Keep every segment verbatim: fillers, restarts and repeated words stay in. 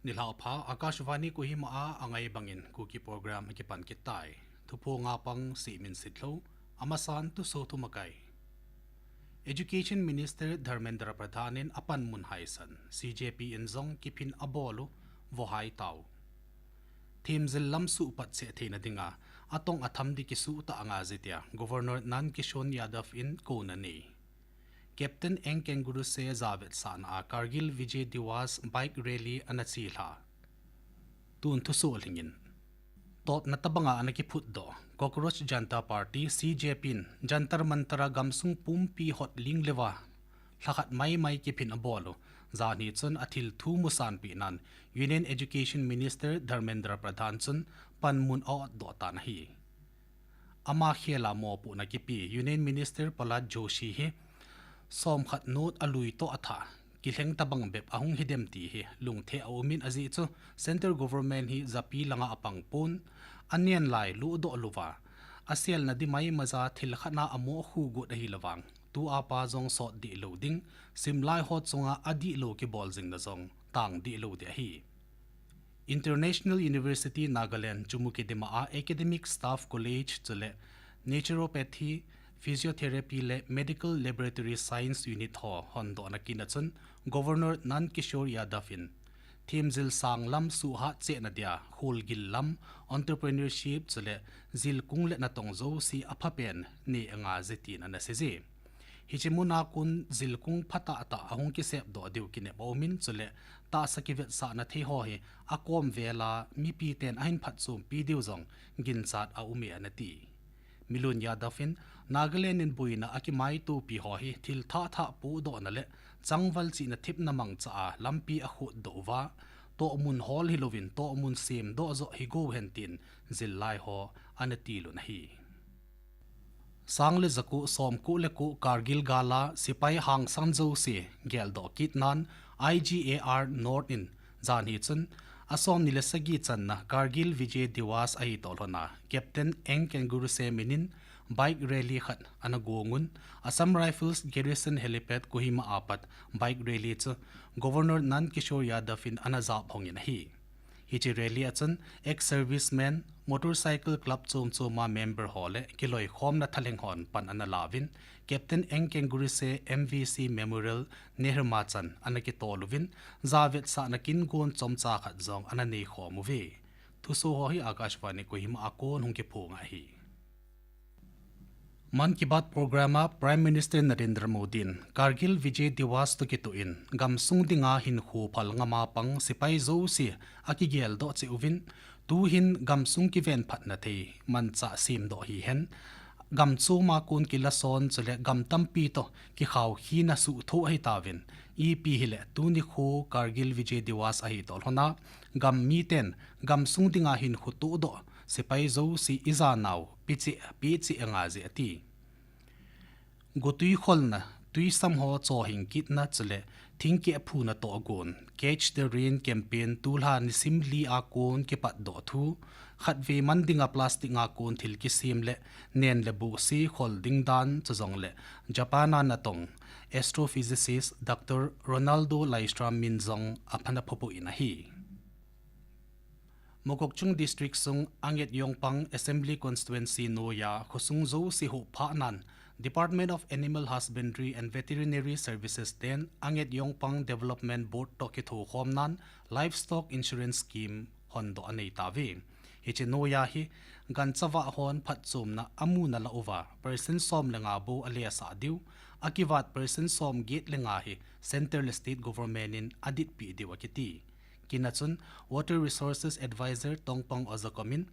Nilhah pha, Akashvani Kohima a angai bangin Kuki program akipan kit tai. Thuphonga pang Simin Sitlhou, amasan thuso thumakai. Education Minister Dharmendra Pradhan in apanmun haisan, C J P in jong kiphin abol u, vohai tau. Themjil lam suhpat cheh theina dinga, atong atham di kisuh tah anga jitia, Governor Nand Kishore Yadav in kouna nei. Captain N Kengurutse javetsahna a Kargil Vijay Diwas bike rally ana chelha. Tun thuso lhingin. Totna tabanga ana kiphutdoh Cockroach Janta Party, C J P in Jantar Mantar a gamsung pumpi hot ling leuva lhakhat maimai kiphin abol u. Janhi chun athil thu musanpeh nan Union Education Minister Dharmendra Pradhan chun panmun a-otdoh tan ahi. Ama khela mopohna kipe Union Minister Pralhad Joshi hi somkhat note alui toh athah, kilheng tabang bep ahung hidem ti hi lungthim aumin, ajeh chu Central Government hi japi langa apang pon, anen lai ludoh louva, aselna di maimaija thil khatna amo khu got ahilouvang, tu apa jong sot dih lou ding, simlai ho chunga adih lou kibol jingna jong tang dih lou ding ahi. International University Nagaland Chumoukedima a Academic Staff College chule Naturopathy, Physiotherapy le Medical Laboratory Science Unit ho hondohna kin a chun Governor Nand Kishore Yadav in themjil sanglam suhhat chehna dia kholgil lam, entrepreneurship chule jilkung le natong jouse aphapen nei anga jie tin ana seije. Hiche muna kon jilkung phatah tah ahung kisepdoh diu kinep aumin, chule tahsa kivetsahna thei ho hi akom vela mipiten ahin phatchompi diu jong ginchat aume ana ti. Milun Yadav in Nagaland in boina akimaitopi ho hi thil thah thah pohdohna le changval chihna thepna mangcha a lampi akhutdoh uva, tohmun hol hilouvin tohmun semdoh joh hi gou hen tin jillai ho ana tilun ahi. Sang le jako somko le ko Kargil gal a sepai hangsan jouse geldoh kit nan I G A R North in janhi chun asomni le sagi channa Kargil Vijay Diwas ahi toh lhona Captain N Kengurutse minin bike rally khat ana gongun, Assam Rifles Garrison Helipad Kohima apat bike rally chu Governor Nand Kishore Yadav in ana jap hongin ahi. Hiche rally a chun ex-serviceman, motorcycle club chom choma member ho le kiloikhomna thalheng hon pan ana lauvin, Captain N Kengurutse M V C Memorial Nehru Machan ana kitol uvin, javetsahna kin gon chomcha khat jong ana neikhom uve. Thuso ho hi Akashvani Kohima a kon hung kiphong ahi. Mann Ki Baat program a Prime Minister Narendra Modi in Kargil Vijay Diwas toh kitoh in gamsung dinga hinkho phal ngama pang sepai jouse akigeldoh cheh uvin, tuhin gamsung kiven phatna thei manchah semdoh hihen, gam choma kon kilason chule gam tampi toh kikhaokhina suhthoh ahitauvin, ipi hile tuni kho Kargil Vijay Diwas ahi toh lhona gam miten gamsung dinga hinkho tohdoh sepai jouse ijanau pehcheh, pehcheh anga jie ati. Gotwi kholna, twisam ho chohhing kitna chule thingkeh phuna tohgon Catch the Rain campaign tulha nisim li a kon kipatdoh thu, khatvei man dinga plastic a kon thil kisem le nen le bohse khol ding dan chujongle Japan a natong astrophysicist Doctor Ronaldo Lystrom min jong aphana phopoi in ahi. Mokokchung District sung Anget Yongpang Assembly Constituency noiya khosung jouse huhphah nan Department of Animal Husbandry and Veterinary Services ten Anget Yongpang Development Board toh kithokhom nan Livestock Insurance Scheme hondoh anei tauve. Hiche noiya hi gancha vah hon phatchomna amu nalai uva percent som le nga bou alesah diu, akivat percent som get le nga hi Centre le State Government in aditpeh diu akiti. Kin a chun Water Resources Advisor Tongpang Ojakom in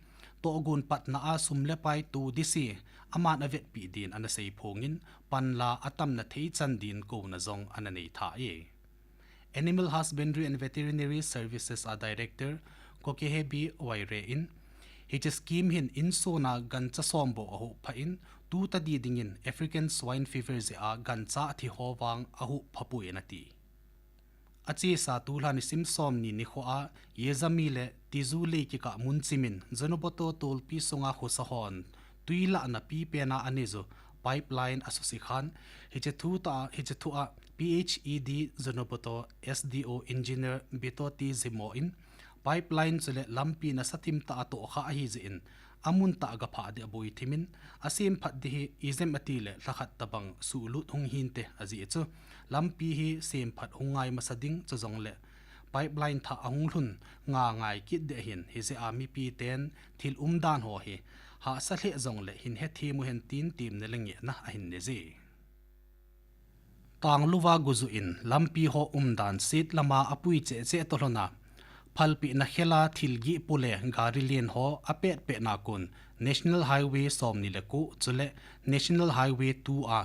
tohgon patna a sum le pai to dise aman avetpeh din ana seiphongin panla atamna thei chan din kouna jong ana nei tha e. Animal Husbandry and Veterinary Services a Director Kokehebi Waire in hiche scheme hin insung a gancha som bou ahuhphah in, tu tadi dingin African Swine Fever jeh a gancha athi ho vang ahuhphah poi ana ti. Achesa tulha nisim somni nikho a Yezami le Tizu lei kikah mun chimin Zunheboto tolpi sunga khosa hon twi lahna pipena anei u Pipeline asusi khan, hiche thu ta, hiche thu a P H E D Zunheboto S D O Engineer Bitoti Zimo in, pipeline chule lampi nasathim tah a tohkha ahi jeh in, amun tah a gaphah ding aboi thimin, asemphat ding hi ijem ati le lhakhat tabang suhlut hung hinte ajeh chu, lampi hi semphat hung ngai masa ding chujongle, pipeline thah ahung lhun nga ngai kit ding ahin, hijeh a mipi ten thil umdan ho hi hahsa lheh jongle hin hethem u hen tin temna le ngehna ahin nei je. Tanglouva guju in lampi ho umdan set lama apui cheh cheh toh lhona, phalpehna khela thil gih pu le gari len ho apet petna kon National Highway somni le ko chule National Highway two a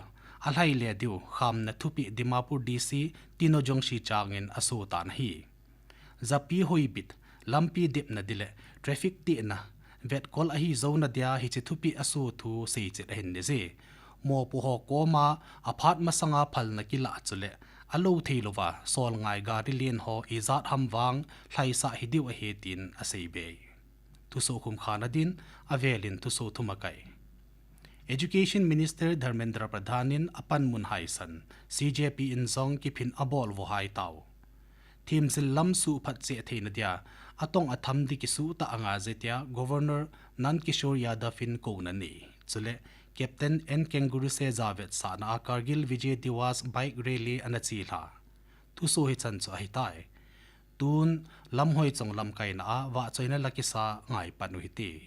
alhai le diu khamna thupeh Dimapur D C Tino Jongsi changin aso tan ahi. Japi hoibit, lampi depna ding le traffic tehna vetkol ahi jouna dia hiche thupeh aso thu seichet ahin nei je. Mopo ho koma aphat masanga phalna kilah chule alou theilouva sol ngai gari len ho ijat ham vang lhaisah hidiu ahi tin aseibe. Thuso khum khana din, avelin thuso thum akai. Education Minister Dharmendra Pradhan in apanmun haisan, C J P in jong kiphin abol vo hai tau. Themjil lam suhphat cheh theina dia, atong atham ding kisuh tah anga je tia Governor Nand Kishore Yadav in kouna nei. Chule Captain N Kengurutse javetsahna a Kargil Vijay Diwas bike rally ana chelha. Thuso hichan chu ahitai. Tun lamhoi chong lamkaina a vahchoina la kisa ngai pan u hite.